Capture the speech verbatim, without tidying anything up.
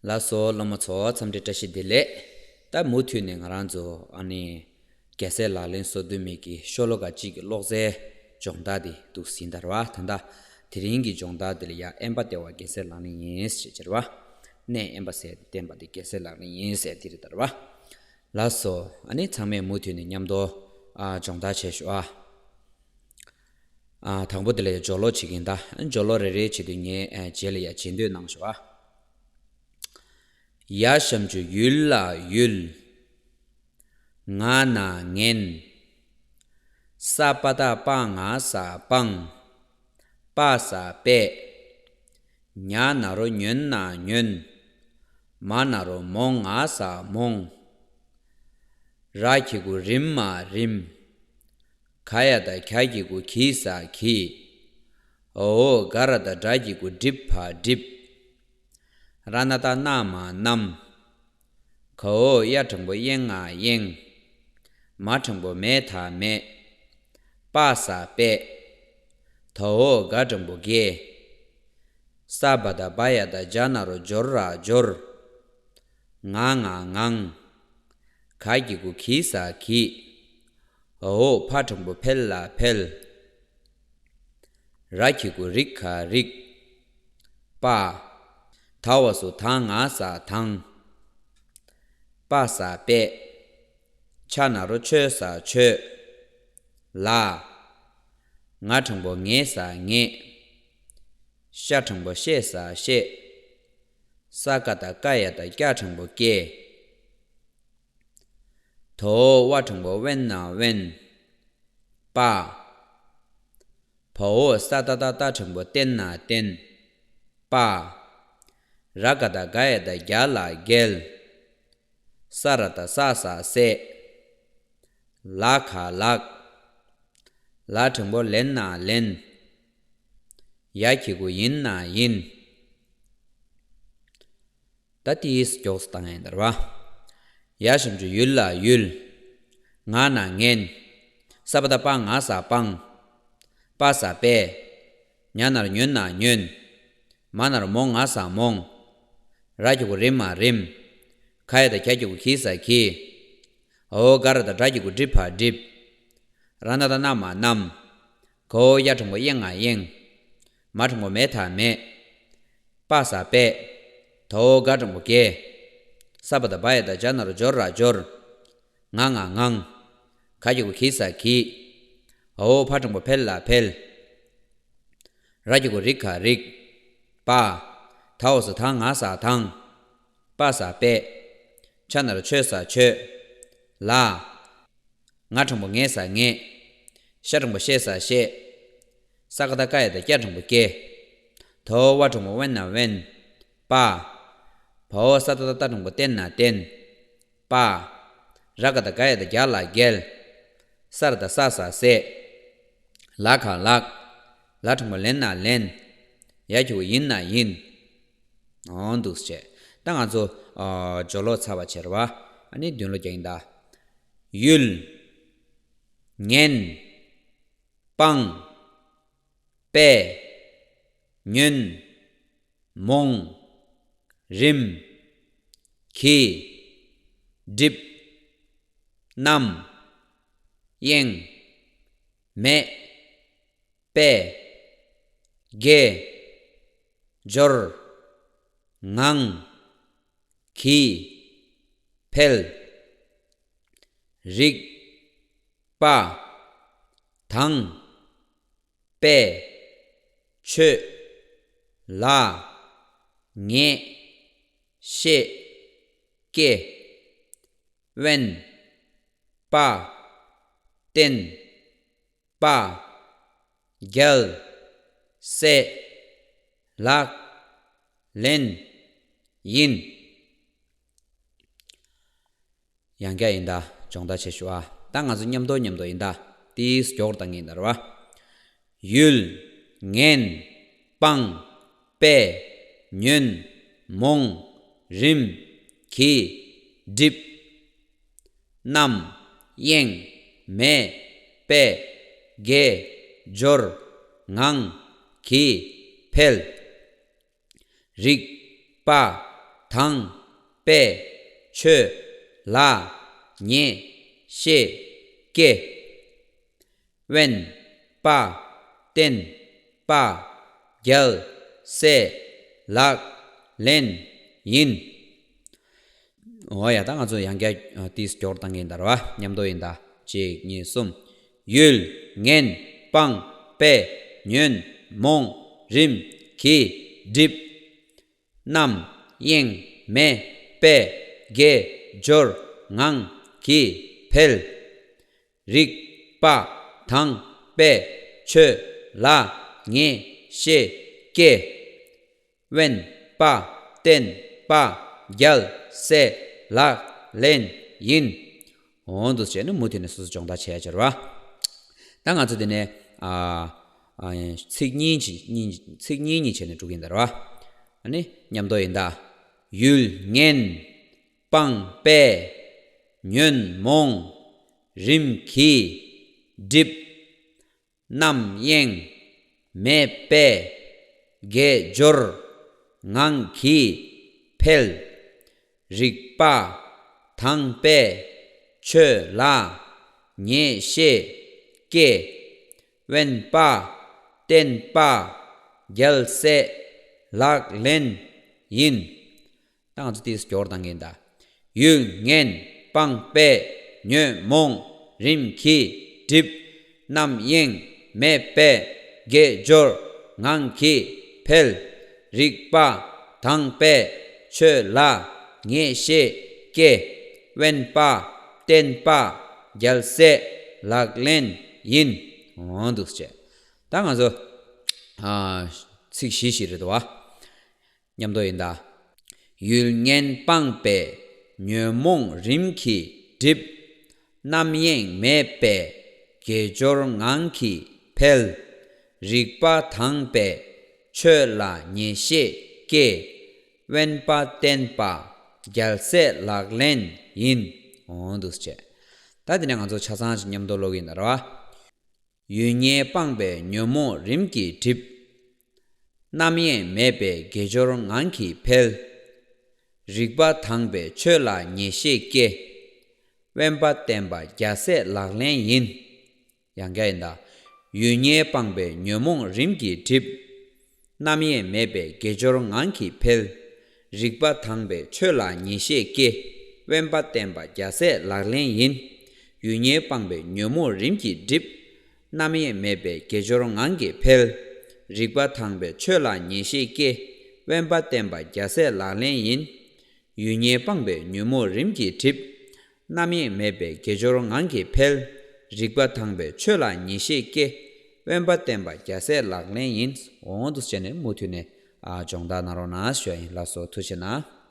ལགས་སོ། སློབ་མ་ཚོ་འཚམས་འདྲི་བཀྲ་ཤིས་བདེ་ལེགས། ད་མུ་མཐུད་ནས་ང་རང་ཚོ་ཨ་ནི་རྒྱལ་སྲས་ལག་ལེན་སོ་བདུན་མའི་གི་ཤོ་ལོ་ཀ་གཅིག་གི་ཀློག་རྩལ་སྦྱོང་བརྡར་དེ་འདུག་ཟིན་ད་ར་བ། ད་ལྟ་དེ་རིང་གི་སྦྱོང་བརྡར་དེ་ལ་ཡ་དབེན་པ་སྟེར་བ་རྒྱལ་སྲས་ལག་ལེན་ཡིན་ཟེར་གྱི་ར་བ། གནས་དབེན་པ་ཟེར་བསྟན་པ་དེ་རྒྱལ་སྲས་ལག་ལེན་ཡིན་ཟེར་དེ་རེད་ད་ར་བ། ལགས་སོ། ཨ་ནི་ཚང་མས་མུ་མཐུད་ནས་མཉམ་དུ་ཨ་སྦྱོང་བརྡར་བྱས་ཤོག་ཨ། ཨ། དང་པོ་དེ་ལ་ཡ་སྦྱོར་ཀློག་བྱེད་ཀྱིན་གདའ། སྦྱོར་ཀློག་རེ་རེ་བྱེད་དུས་ངས་ཨ་རྗེས་ལ་ཡ་རྗེས་ཟློས་གནང་ཤོག་ཨ། ཡ་ཞབས་ཀྱུ་ཡུ་ལ་ཡུལ། ང་ན་ངན། ས་པ་ཏ་པ་ང་ས་སྤང་། པ་ས་པས། ཉ་ན་རོ་ཉོན་ན་ཉོན། མ་ན་རོ་མོ་ང་ས་མོང་། ར་གི་གུ་རིམ་མ་རིམ། ག་ཡ་བཏགས་གྱ་གི་གུ་གི་ས་གྱིས། འོ་འོ་ག་ར་བཏགས་གྲ་གི་གུ་གྲིབ་ཕ་གྲིབ། ར་ན་བཏགས་རྣ་མ་རྣམ། ག་འོ་ཡ་འགྲེང་བུ་གཡེ་ང་གཡེང་། མ་འགྲེང་བུ་མེ་ད་མེད། པ་ས་པས། ད་འོ་ག་འགྲེང་བུ་གས། ས་བ་བཏགས་སྦ་ཡ་བཏགས་སྦྱ་ན་རོ་སྦྱོ་ར་སྦྱོར། ང་ང་ངང་། ག་གི་གུ་གི་ས་གྱིས། འོ་འོ་ཕ་འགྲེང་བུ་འཕེ་ལ་འཕེལ། ར་གི་གུ་རི་ག་རིགས། པ། ད་འོ་ས་ད་ང་ས་དང་། པ་ས་པས། ཆ་ན་རོ་ཆོ་ས་ཆོད། ལ། ང་འགྲེང་བུ་ངེ་ས་ངེད། ཤ་འགྲེང་བུ་ཤེ་ས་ཤེད། ས་ཀ་བཏགས་སྐ་ཡ་བཏགས་སྐྱ་འགྲེང་བུ་སྐྱེ། ད་འོ་བ་འགྲེང་བུ་དབེན་ན་དབེན། པ། བ་འོ་ས་ཏ་བཏགས་སྟ་འགྲེང་བུ་བསྟེན་ན་བསྟེན། པ། ར་ག་བཏགས་རྒ་ཡ་བཏགས་རྒྱ་ལ་རྒྱལ། ས་ར་བཏགས་སྲ་ས་སྲས། ལ་ག་ལགས། ལ་འགྲེང་བུ་ལེན་ན་ལེན། ཡ་གི་གུ་ཡིན་ན་ཡིན། ད་ཏིས་མགྱོགས་སུ་བཏང་ཡིན་ད་ར་བ། ཡ་ཞབས་ཀྱུ་ཡུ་ལ་ཡུལ། ང་ན་ངན། ས་པ་ཏ་པ་ང་ས་སྤང་། པ་ས་པས། ཉ་ན་རོ་ཉོན་ན་ཉོན། མ་ན་རོ་མོ་ང་ས་མོང་། ར་གི་གུ་རིམ་མ་རིམ། ག་ཡ་བཏགས་གྱ་གི་གུ་གི་ས་གྱིས། འོ་འོ་ག་ར་བཏགས་གྲ་གི་གུ་གྲིབ་ཕ་གྲིབ། ར་ན་བཏགས་རྣ་མ་རྣམ། ག་འོ་ཡ་འགྲེང་བུ་གཡེ་ང་གཡེང་། མ་འགྲེང་བུ་མེ་ད་མེད། པ་ས་པས། ད་འོ་ག་འགྲེང་བུ་གས། ས་བ་བཏགས་སྦ་ཡ་བཏགས་སྦྱ་ན་རོ་སྦྱོ་ར་སྦྱོར། ང་ང་ངང་། ག་གི་གུ་གི་ས་གྱིས། འོ་འོ་ཕ་འགྲེང་བུ་འཕེ་ལ་འཕེལ། ར་གི་གུ་རི་ག་རིགས། པ། ད་འོ་ས་ད་ང་ས་དང་། པ་ས་པས། ཆ་ན་རོ་ཆོ་ས་ཆོད། ལ། ང་འགྲེང་བུ་ངེ་ས་ངེད། ཤ་འགྲེང་བུ་ཤེ་ས་ཤེད། ས་ཀ་བཏགས་སྐ་ཡ་བཏགས་སྐྱ་འགྲེང་བུ་སྐྱེ། ད་འོ་བ་འགྲེང་བུ་དབེན་ན་དབེན། པ། བ་འོ་ས་ཏ་བཏགས་སྟ་འགྲེང་བུ་བསྟེན་ན་བསྟེན། པ། ར་ག་བཏགས་རྒ་ཡ་བཏགས་རྒྱ་ལ་རྒྱལ། ས་ར་བཏགས་སྲ་ས་སྲས། ལ་ག་ལགས། ལ་འགྲེང་བུ་ལེན་ན་ལེན། ཡ་གི་གུ་ཡིན་ན་ཡིན། འོ་འདུག་སེ་བྱས། ད་ང་ཚོ་ཨ་སྦྱོར་ཀློག་ཚར་བ་བྱས་ར་བ། ཨ་ནི་མདུན་ཀློག་རྒྱག་ཡིན་ད། ཡུལ། ངན། སྤང་། པས། ཉོན། མོང་། རིམ། གྱིས། སྒྲིབ། རྣམ། གཡེང་། མེད། པས། དགེ། སྦྱོར། ངང་། གིས། འཕེལ། རིག་པ། དང་། པས། ཆོད། ལ། ངེས། ཤེས། སྐྱེ། དབེན། པ། བསྟེན། པ། རྒྱལ། སྲས། ལག་ལེན། ཡིན། ཡང་བསྐྱར་ཡིན་ད། སྦྱོང་བརྡར་བྱེད་ཤོག་ཨ། ད་ང་ཚོ་མཉམ་དུ་མཉམ་དུ་ཡིན་ད། ཏིས་མགྱོགས་བཏང་གི་ཡིན་ད་ར་བ། ཡུལ། ངན། སྤང་། པས། ཉོན། མོང་། རིམ། གྱིས། སྒྲིབ། རྣམ། གཡེང་། མེད། པས། དགེ། སྦྱོར། ངང་། གིས། འཕེལ། རིག་པ། དང་། པས། ཆོས། ལ། ཉེས། ཤེས། སྐྱེ། དབེན། པ། བསྟེན། པ། རྒྱལ། སྲས། ལག། ལེན། ཡིན། འོ་ཡ། ད་ང་ཚོ་ཡང་བསྐྱར་ཏིས་སྐྱོར་བཏང་གིན་ད་ར་བ། མཉམ་དུ་ཡིན་ད། གཅིག་གཉིས་གསུམ། ཡུལ། ངན། སྤངས། པས། ཉོན། མོངས། རིམ་གྱིས། སྒྲིབ། རྣམ། གཡེང་། མེད། པས། དགེ་སྦྱོར། ངང་གིས། འཕེལ། རིག་པ། དང་། པས། ཆོས། ལ། ཉེས། ཤེས། སྐྱེ། དབེན། པ། བསྟེན། པ། རྒྱལ། སྲས། ལག་ལེན། ཡིན། འོ་འདུག་བྱས་ནས་མུ་མཐུད་ནས་སོ་སོ་སྦྱོང་བརྡར་བྱས་ཡ་ཅར་བ། ད་ང་ཚོ་འདི་ནས་ཨ་ཨ་ཚིག་གཉིས་ཅིག་གཉིས་ཚིག་གཉིས་གཉིས་བྱས་ནས་འགྲོ་གིན་ད་ར་བ། ཨ་ནི་མཉམ་དུ་ཡིན་ད། ཡུལ་ངན། སྤངས། པས། ཉོན་མོངས། རིམ་གྱིས། སྒྲིབ། རྣམ་གཡེང་། མེད་པས། དགེ་སྦྱོར། ངང་གིས། འཕེལ། རིག་པ། དང་། པས། ཆོས་ལ། ཉེས་ཤེས། སྐྱེ། དབེན་པ། བསྟེན་པ། རྒྱལ་སྲས། ལག་ལེན། ཡིན། ད་ང་ཚོ་ཏིས་སྐྱོར་བཏང་གིན་ད། ཡུལ་ངན། སྤངས། པས། ཉོན་མོངས། རིམ་གྱིས། སྒྲིབ། རྣམ་གཡེང་། མེད་པས། དགེ་སྦྱོར། ངང་གིས། འཕེལ། རིག་པ། དང་། པས། ཆོས་ལ། ཉེས་ཤེས། སྐྱེ། དབེན་པ། བསྟེན་པ། རྒྱལ་སྲས། ལག་ལེན། ཡིན། འོ་འདུག་ཅེས། ད་ང་ཚོ་ཨ་ཚིག་བཞི་ཞིག་རེད་དོ། མཉམ་དུ་ཡིན་ད། ཡུལ་ངན་སྤངས་པས། ཉོན་མོངས་རིམ་གྱིས་སྒྲིབ། རྣམ་གཡེང་མེད་པས། དགེ་སྦྱོར་ངང་གིས་འཕེལ། རིག་པ་དྭངས་པས། ཆོས་ལ་ཉེས་ཤེས་སྐྱེ། དབེན་པ་བསྟེན་པ། རྒྱལ་སྲས་ལག་ལེན་ཡིན། འོ་འདུག་ཅེས། ད་དེ་ནས་ང་ཚོ་ཆ་ཚང་ཞིག་མཉམ་དུ་ཀློག་གིན་ད་ར་བ། ཡུལ་ངན་སྤངས་པས། ཉོན་མོངས་རིམ་གྱིས་སྒྲིབ། རྣམ་གཡེང་མེད་པས། དགེ་སྦྱོར་ངང་གིས་འཕེལ། རིག་པ་དྭངས་པས། ཆོས་ལ་ཉེས་ཤེས་སྐྱེ། དབེན་པ་བསྟེན་པ། རྒྱལ་སྲས་ལག་ལེན་ཡིན། ཡང་བསྐྱར་ཡིན་ད། ཡུལ་ངན་སྤངས་པས། ཉོན་མོངས་རིམ་གྱིས་སྒྲིབ། རྣམ་གཡེང་མེད་པས། དགེ་སྦྱོར་ངང་གིས་འཕེལ། རིག་པ་དྭངས་པས། ཆོས་ལ་ཉེས་ཤེས་སྐྱེ། དབེན་པ་བསྟེན་པ། རྒྱལ་སྲས་ལག་ལེན་ཡིན། ཡུལ་ངན་སྤངས་པས། ཉོན་མོངས་རིམ་གྱིས་སྒྲིབ། རྣམ་གཡེང་མེད་པས། དགེ་སྦྱོར་ངང་གིས་འཕེལ། རིག་པ་དྭངས་པས། ཆོས་ལ་ཉེས་ཤེས་སྐྱེ། དབེན་པ་བསྟེན་པ། རྒྱལ་སྲས་ལག་ལེན་ཡིན། ཡུལ་ངན་སྤངས་པས། ཉོན་མོངས་རིམ་གྱིས་སྒྲིབ། རྣམ་གཡེང་མེད་པས། དགེ་སྦྱོར་ངང་གིས་འཕེལ། རིག་པ་དྭངས་པས། ཆོས་ལ་ཉེས་ཤེས་སྐྱེ། དབེན་པ་བསྟེན་པ། རྒྱལ་སྲས་ལག་ལེན་ཡིན། འོ་འདུག་བྱས་ནས་མུ་མཐུད་ནས་ཨ་སྦྱོང་བརྡར་གནང་རོགས་གནང་ཞུ་ཡ་ཡིན། ལགས་སོ། ཐུགས་རྗེ་གནང་།